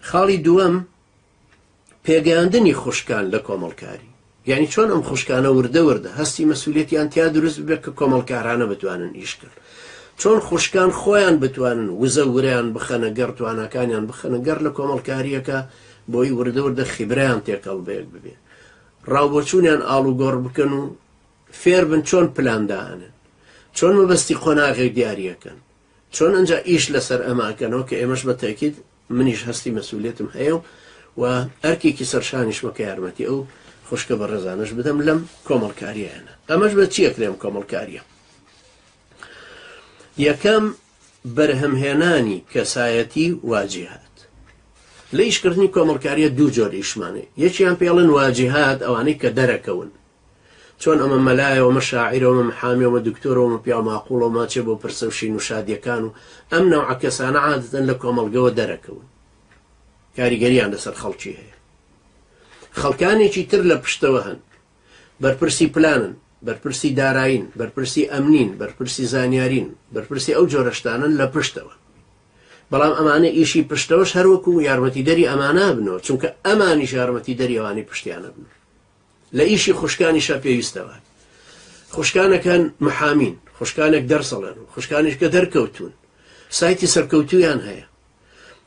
خاڵی دووەم پێگەیاندنی خوشکان لە کۆمەڵکاری یعنی چۆن ئەم خوشکانە وردە وردە هەستی مەسوولێتیان تیا دروست ببێت کە کۆمەڵکارانە بتوانن ئیش کەن چۆن خوشکان خۆیان بتوانن وزە ورەیان بخەنە گەڕ تواناکانیان بخەنە گەڕ لە کۆمەڵکاریەکە بۆی وردە وردە خیبرەیان تێکەڵ بەیەک ببێ ڕاوبۆچوونیان ئاڵوگۆڕ بکەن و فێربن چۆن پلان دائەنێن چۆن مەبەستی قۆناغێک دیاریەکەن چۆن ئەنجا ئیش لەسەر ئەمە ئەکەنەوە کە ئێمەش بە تەئکید منیش هەستی مەسئولیەتم هەیە و و ئەرکێکی سەرشانیشمە کە یارمەتی ئەو خوشکە بەڕێزانەش بدەم لەم کۆمەڵکارییانە. ئەمەش بە چی ئەکرێ ئەم کۆمەڵکارییە؟ یەکەم بەرهەمهێنانی کەسایەتی واجیهات. لە ئیشکردنی کۆمەڵکاریە دوو جۆر ئیشمانێ یەکیان پێڵن واجیهات ئەوانەی کە دەرەکەون چۆن ئەمە مەلایە و ئەمە شاعیرە و ئەمە محامیە و ئەمە دکتۆرە و ئەمە پیاو ماقوڵە و ماچێ بۆ پرسە و شین و شادیەکان و ئەم نەوعە کەسانە عادەتەن لە کۆمەڵگەوە دەرەکەون کاریگەریان لەسەر خەڵکی هەیە خەڵکانێکی تر لە پشتەوە هەن بەرپرسی پلانن بەرپرسی دارایین بەرپرسی ئەمنین بەرپرسی زانیارین بەرپرسی ئەو جۆرە شتانن لە پشتەوە بەڵام ئەمانە ئیشی پشتەوەش هەروەکو یارمەتیدەری ئەمانە بنەوە چونکە ئەمانیش یارمەتیدەری ئەوانی پشتیانە بن لە ئیشی خوشکانیشا پێویستە وابێ. خوشکانەکان محامین، خوشکانێک دەرس ئەڵێن و خوشکانیش کە دەرکەوتوون سایتی سەرکەوتوویان هەیە.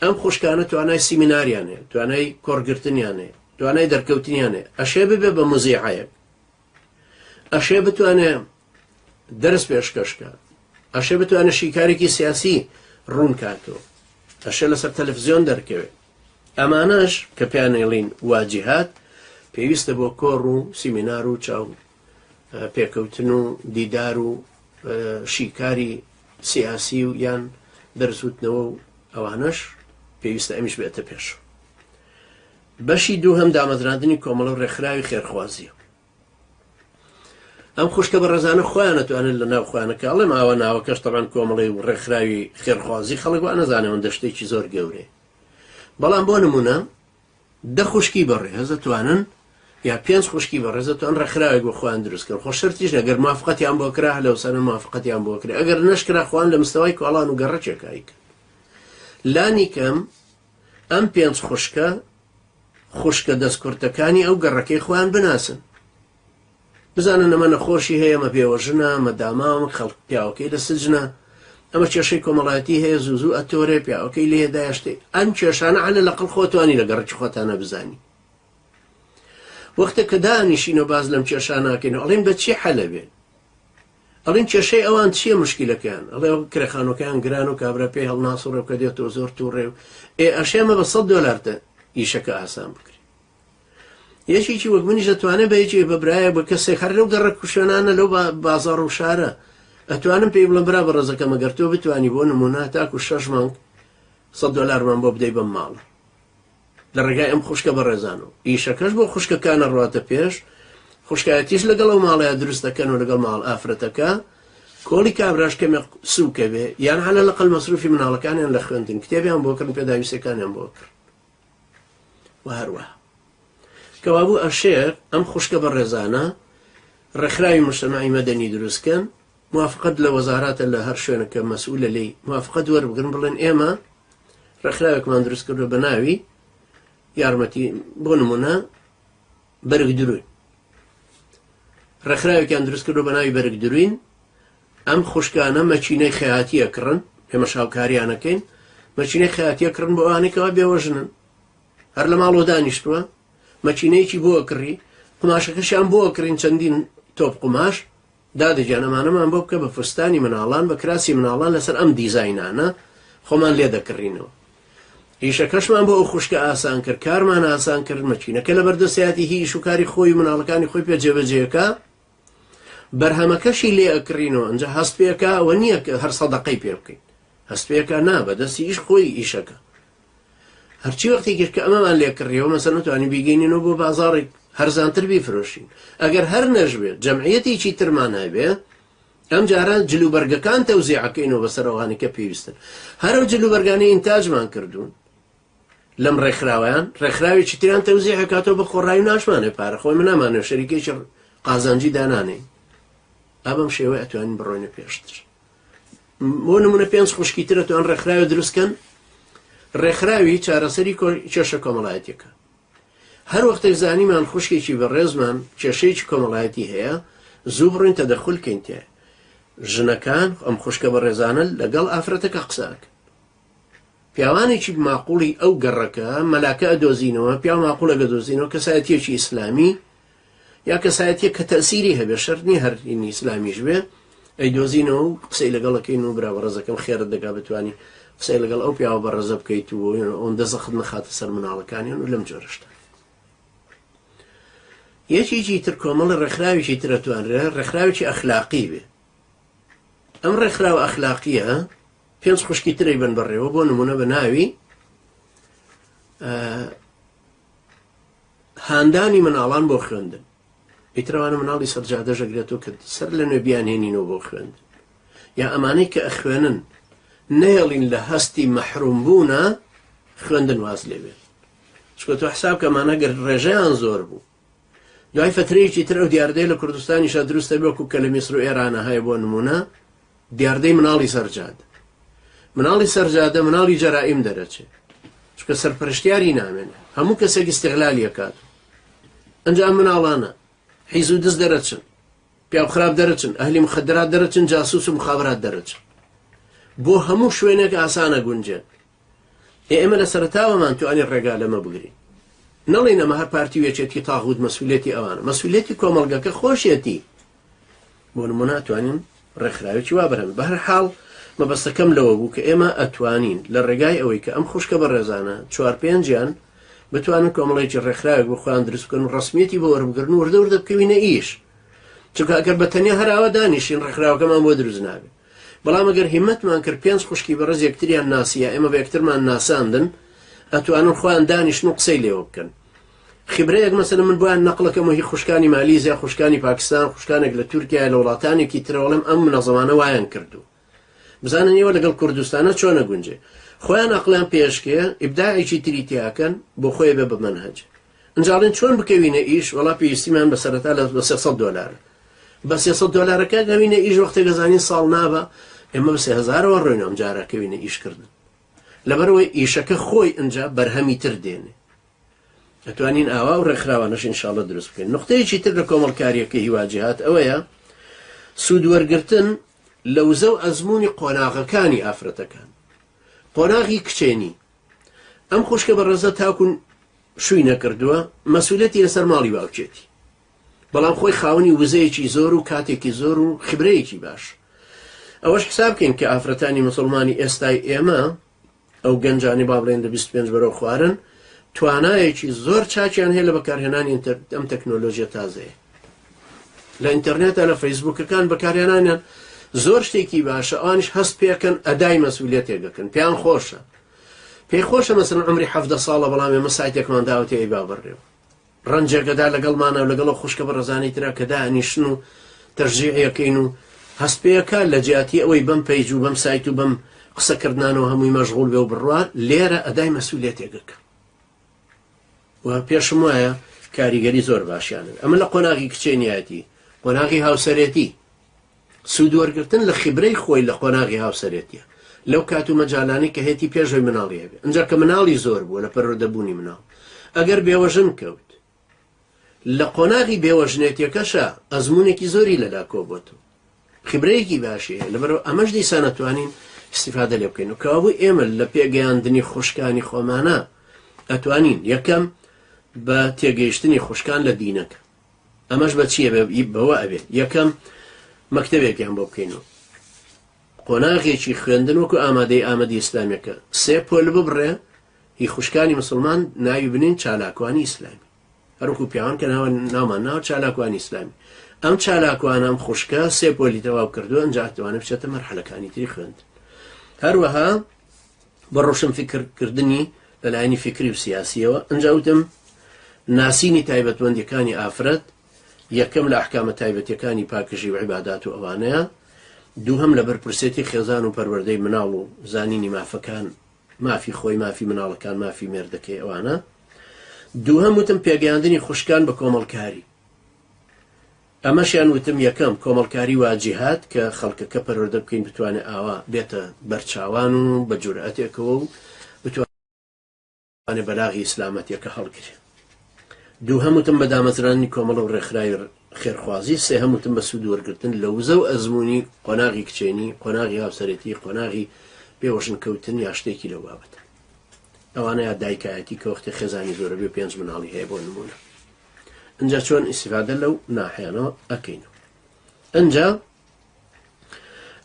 ئەم خوشکانە توانای سیمیناریان هەیە، توانای کۆڕگرتنیان هەیە، توانای دەرکەوتنیان هەیە. ئەشێ ببێ بە موزیعەیەک، ئەشێ بتوانێ دەرس پێشکەش کە، ئەشێ بتوانێ شیکارێکی سیاسی ڕوون کاتەوە، ئەشێ لەسەر تەلەفزیۆن دەرکەوێ. ئەمانەش کە پێیان ئەیڵین واجیهات پێویستە بۆ کۆڕ و سیمینار و چاو پێکەوتن و دیدار و شیکاری سیاسی و یان دەرسوتنەوە و ئەوانەش پێویستە ئەمیش بێتە پێش. بەشی دووهەم دامەزراندنی کۆمەڵە و ڕێکخراوی خێرخوازیە. ئەم خوشکە بەڕێزانە خۆیان ئەتوانن لە ناو خۆیانە کە ئەڵێم ئاوا ناوەکەش تەبعەن کۆمەڵەی و ڕێکخراوی خێرخوازی خەڵک وا نەزانێ ئەوەندە شتێکی زۆر گەورەیە بەڵام بۆ نمونە دە خوشکی بەڕێز ئەتوانن یا پێنج خوشکی بەڕێز ئەتوان ڕێکخراوێک بۆ خۆیان دروست کەن خۆ شەرتیش نەگەر موافقەتیان بۆ کرا لەو سەرە موافقەتیان بۆ کرا ئەگەر نەشکرا خۆیان لە مستەوای کۆڵان و گەڕەکێک ئایکەن لانی کەم ئەم پێنج خوشکە خوشکە دەستکورتەکانی ئەو گەڕەکەی خۆیان بناسن بزانن ئەمە نەخۆشی هەیە ئەمە بێوەژنە ئەمە داماوە ئەمە خەڵک پیاوەکەی لە سجنە ئەمە کێشەی کۆمەڵایەتی هەیە زوو زوو ئەتۆرێ پیاوەکەی لێ دایشتێ ئەم کێشانە عەلە لەقڵ خۆتوانی لە گەڕەکی خۆتانە بزانی وەختە کە دانیشین و باز لەم کێشاناکەین ئەڵێن بە چی حەلە بێ ئەڵێن کێشەی ئەوان چییە مشکیلەکەیان ئەڵێ کرێخانەکەیان گران و کابرا پێی هەڵناسوڕێ و کە دێتەوە زۆر تووڕێ و ئێ ئەشێ ئەمە بە سەد دۆلار ئیشەکە ئاسان بکرێ یەکێکی وەک منیش دەتوانێت بە یەکێک بە برایە بە کەسێک هەر لەو گەڕەک و شوێنانە لەو بازاڕ و شارە ئەتوانم پێی بڵێم برا بەڕێزەکەم ئەگەر تۆ بتوانی بۆ نمونە تاکو شەش مانگ سەد دۆلارمان بۆ بدەی بەم ماڵە لە ڕێگای ئەم خوشکە بەڕێزانەوە ئیشەکەش بۆ خوشکەکانە ڕواتە پێش خوشکایەتیش لەگەڵ ئەو ماڵەیە دروست دەکەن و لەگەڵ ماڵ ئافرەتەکە کۆڵی کابراش کەمێک سوکە بێ یان عەلە لەقەل مەسروفی مناڵەکانیان لە خوێندن کتێبیان بۆ کڕن پێداویستەکانیان بۆ کڕن و هەروەها کەوابوو ئەشێ ئەم خوشکە بەڕێزانە ڕێکخراوی مجتەمەعی مەدەنی دروستکەن موافقەت لە وەزاراتە لە هەر شوێنە کە مەسئولە لێی موافقەت وەربگرن بڵێن ئێمە ڕێکخراوێکمان دروست کردو بە ناوی یارمەتی بۆ نمونە بەرگ دروین ڕێکخراوێکیان دروست کردو بە ناوی بەرگ دروین ئەم خوشکانە مەکینەی خەیاتی ئەکڕن، ئێمەش هاوکاریان ئەکەین، مەکینەی خەیاتی ئەکڕن بۆ ئەوانەی کەوا بێوەژنن، هەر لە ماڵەوە دانیشتووە، مەکینەیەکی بۆ ئەکڕی، قوماشەکەشیان بۆ ئەکڕین چەندین تۆپ قوماش، دادە گیان ئەمانەمان بۆ بکە بە فستانی مناڵان، بە کراسی مناڵان لەسەر ئەم دیزاینانە خۆمان لێ دەکڕینەوە. ئیشەکەشمان بۆ ئەو خوشکە ئاسان کرد، کارمان ئاسان کرد، مەکینەکە لەبەردەستیاتی هی ئیش و کاری خۆی و مناڵەکانی خۆی پێ جێبەجێکا، بەرهەمەکەشی لێ ئەکڕینەوە ئەنجا هەست پێکا ئەوە نییە کە هەر سەدەقەی پێ بکەین هەست پێکا نا بەدەستی ئیش خۆی ئیشەکە هەرچی وەختێکیش کە ئەمەمان لێ کڕیەوە مەسەلەن توانی بیگەینینەوە بۆ بازاڕێک هەرزانتر بیفرۆشین ئەگەر هەر نەشبێت جەمعیەتێکی ترمان هەبێ ئەم جارە جلوبەرگەکان تەوزیعەکەینەوە بەسەر ئەوانەی کە پێویستن هەر ئەو جلوبەرگانەی ئینتاجمان کردوون لەم ڕێکخراوەیان ڕێکخراوێکی تریان تەوزیع ئەکاتەوە بە خۆڕایی و ناشمانێ پارە خۆی من نامانێ شەریکێکی قازانجی دانانێین ئا بەم شێوەیە ئەتوانین بڕۆینە پێشتر بۆ نمونە پێنج خوشکی تر ئەتوان ڕێکخراوێ دروست کەن. ڕێکخراوی چارەسەری کێشە کۆمەڵایەتیەکان. هەر وەختێک زانیمان خوشکێکی بەڕێزمان کێشەیەکی کۆمەڵایەتی هەیە، زوو بڕۆین تەدەخول کەین تێ. ژنەکان، ئەم خوشکە بەڕێزانە لەگەڵ ئافرەتەکە قسە ئەکەن. پیاوانێکی ماقوڵی ئەو گەڕەکە، مەلاکە ئەدۆزینەوە، پیاو ماقوڵێک ئەدۆزینەوە، کەسایەتیەکی ئیسلامی، یا کەسایەتیەک کە تەئسیری هەبێ، شەرت نیە هەر هینی ئیسلامیش بێ، ئەیدۆزینەوە و قسەی لەگەڵ ئەکەین و برا بەڕێزەکەم خێرت دەکا بتوانی قسەی لەگەڵ ئەو پیاوە بەڕێزە بکەیت و ئەوەندە زەخت نەخاتە سەر مناڵەکانیان و لەم جۆرە شتانە. یەکێکی تر کۆمەڵی ڕێکخراوێکی تر ئەتوانرێ ڕێکخراوێکی ئەخلاقی بێ. ئەم ڕێکخراوە ئەخلاقیە پێنج خوشکی ترەی بن بەڕێوە بۆ نمونە بە ناوی هاندانی مناڵان بۆ خوێندن ئیتر ئەوانە مناڵی سەر جادەش ئەگرێتەوە کە سەر لە نوێ بیانهێنینەوە بۆ خوێندن یا ئەمانەی کە ئەخوێنن نەیەڵین لە هەستی مەحروم بوونە خوێندن واز لێ بێت چکە تۆ حساب کە ئەمانە گەر ڕێژەیان زۆر بوو دوای فترەیەکی تر ئەو دیاردەیە لە کوردستانیشا دروستە بێ وەکو کە لە میسر و ئێرانە هەیە بۆ نمونە دیاردەی مناڵی سەرجادە مناڵی سەرجادە مناڵی جەرائیم دەرەچێ چونکە سەرپەرشتیاری نامێنێ هەموو کەسێک ئیستغلالی ئەکات ئەنجا ئەم مناڵانە حیز و دز دەرەچن پیاو خراپ دەرەچن ئەهلی مخدرات دەرەچن جاسوس و مخابرات دەرەچن بۆ هەموو شوێنێک ئاسانە گونجێن ئێ ئێمە لە سەرەتاوەمان توانی ڕێگا لەمە بگرین نەڵێین ئەمە هەر پارتی و یەکێتی تاغوت مەسئولیەتی ئەوانە مەسئولیەتی کۆمەڵگەکە خۆشیەتی بۆ نمونە ئەتوانین ڕێکخراوێکی وا بەرهەم بەهەر حاڵ مەبەستەکەم لەوە بوو کە ئێمە ئەتوانین لە ڕێگای ئەوەی کە ئەم خوشکە بەڕێزانە چوار پێنجیان بتوانن کۆمەڵێکی ڕێکخراوێک بۆ خۆیان دروست بکەن و ڕسمیەتی بۆ وەربگرن و وردە وردە بکەوینە ئیش چونکە ئەگەر بە تەنیا هەراوە دانیشین ڕێکخراوەکەمان بۆ دروست نابێت بەڵام ئەگەر هیمەتمان کرد پێنج خوشکی بەڕێز یەکتریان ناسی یا ئێمە بە یەکترمان ناساندن ئەتوانن خۆیان دانیشن و قسەی لێوە بکەن خبرەیەک مەسەلەن من بۆیان نەقڵەکەم و هی خوشکانی مالیزیا خوشکانی پاکستان خوشکانێک لە تورکیا لە وڵاتانێکی ترەوەڵێم ئەم منەزەمانە وایان کردو بزانن ئێوە لەگەڵ کوردستانە چۆنە گونجێ خۆیان ئەقڵیان پێشکێ ئیبداعێکی تری تیاکەن بۆ خۆی بێ بە مەنهەج ئینجا ئەڵێن چۆن بکەوینە ئیش وەڵا پێویستیمان بە سەرەتا لە بە 300 دۆلار بە 300 دۆلارەکە گەوینە ئیش وەختێک دەزانین ساڵ نابە ئێمە بە 3000ەوە ڕۆین ئەم جارە کەوینە ئیشکردن لەبەرەوەی ئیشەکە خۆی ئینجا بەرهەمی تر دێنێ ئەتوانین ئاوا و ڕێکخراوانەش ئینشاءاللە دروست بکەین نقطەیەکی تر لە کۆمەڵکاریەکە هیوا جیهات ئەوەیە سوود وەرگرتن لە وزە و ئەزمموی قۆناغەکانی ئافرەتەکان قۆناغی کچێنی ئەم خوشکە بەڕێزە تاکو شووی نەکردووە مەسولەتی لەسەر ماڵی باوکێتی بەڵام خۆی خاوەنی وزەیەکی زۆر و کاتێکی زۆر و خبرەیەکی باش ئەوەش حساب بکەین کە ئافرەتانی مسلمانی ئێستای ئێمە ئەو گەنجانەی با بڵێن لە 25 بەرەو خوارن توانایەکی زۆر چاکیان هەیە لە بەکارهێنانی ئەم تەکنۆلۆژیە تازەیە لە ئینتەرنێتە لە فەیسبوکەکان بەکارهێنانیان زۆر شتێکی باشە ئەوانیش هەست پێکەن ئەدای مەسئولیەتێک دەکەن پێیان خۆشە پێی خۆشە مەسەن عمری حەفدە ساڵە بەڵام ئێمە سایتێکمان داوەتێ ئەی با بڕێوە ڕەنجێکەدا لەگەڵمانە و لەگەڵ ئەو خوشکە بەڕێزانەی ترا کە دائەنیشن و تەشجیعیەکەین و هەست پێکا لە جیاتی ئەوەی بەم پەیج و بەم سایت و بەم قسەکردنانەوە هەمووی مەشغوڵ بێ و بڕوا لێرە ئەدای مەسئولیەتێکەکە و پێشم وایە کاریگەری زۆر باشیان ئەمە لە قۆناغی کچێنیایەتی قۆناغی هاوسەرێتی سوود وەرگرتن لە خیبرەی خۆی لە قۆناغی هاوسەرێتیە لەو کات و مەجالانەی کە هێتی پێش ئەوەی مناڵی هەبێ ئەنجا کە مناڵی زۆر بووە لە پەروەردە بوونی مناڵ ئەگەر بێوەژن کەوت لە قۆناغی بێوەژنێتیەکەشا ئەزمونێکی زۆری لەلا کۆبۆتەوە خیبرەیەکی باشی هەیە لەبەرەوە ئەمەش دیسان ئەتوانین استفادە لێ بکەین و کەوابوو ئێمە لە پێگەیاندنی خوشکانی خۆمانە ئەتوانین یەکەم بە تێگەیشتنی خوشکان لە دینەکە ئەمەش بە چی ئەبێ؟ بەوە ئەبێ یەکەم مەکتەبێکیان بۆ بکەین و قۆناغێکی خوێندن وەکو ئامادەی ئامەدی ئیسلامیەکە سێ پۆل ببڕێ هی خوشکانی مسلمان ناوی بنین چالاکوانی ئیسلامی هەروکو پیاوان کە ناوە ناومان ناوە چالاکوانی ئیسلامی ئەم چالاکوانە ئەم خوشکە سێ پۆلی تەواو کردووە ئەنجا ئەتوانێت بچێتە مەرحەلەکانی تری خوێندن هەروەها بە ڕۆشنفیکرکردنی لە لایەنی فیکری و سیاسیەوە، ئنجا وتم ناسینی تایبەتمەندیەکانی ئافرەت، یەکەم لە ئەحکامە تایبەتیەکانی پاکژی و عیبادات و ئەوانەیە، دووهەم لە بەرپرسێتی خێزان و پەروەردەی مناڵ و زانینی مافەکان، مافی خۆی، مافی مناڵەکان، مافی مێردەکەی ئەوانە. دووهەم وتم پێگەیاندنی خوشکان بە کۆمەڵکاری. ئەمەشیان وتم یەکەم کۆمەڵکاری واجیهات کە خەڵکەکە پەروەردە بکەین بتوانێت ئاوا بێتە بەرچاوان و بە جورئەتێکەوە و بتوانێت. توانێ بەلاغی ئیسلامەتیەکە هەڵگرێ. دووهەم وتم بە دامەزراندنی کۆمەڵە و ڕێکخراوی خێرخوازی، سێهەم وتم بە سوود وەرگرتن لە وزە و ئەزموونی قۆناغی کچێنی، قۆناغی هاوسەرێتی، قۆناغی بێوەژن کەوتن یا شتێکی لەو بابەتە. ئەوانە یا دایکایەتی کە وەختێ خێزانی زۆرە بێ پێنج مناڵی هەیە بۆ نموونە. ئنجا چۆن ئیسیفادە لەو ناحیانەوە ئەکەین. ئنجا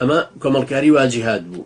ئەمە کۆمەڵکاری واجیهات بوو.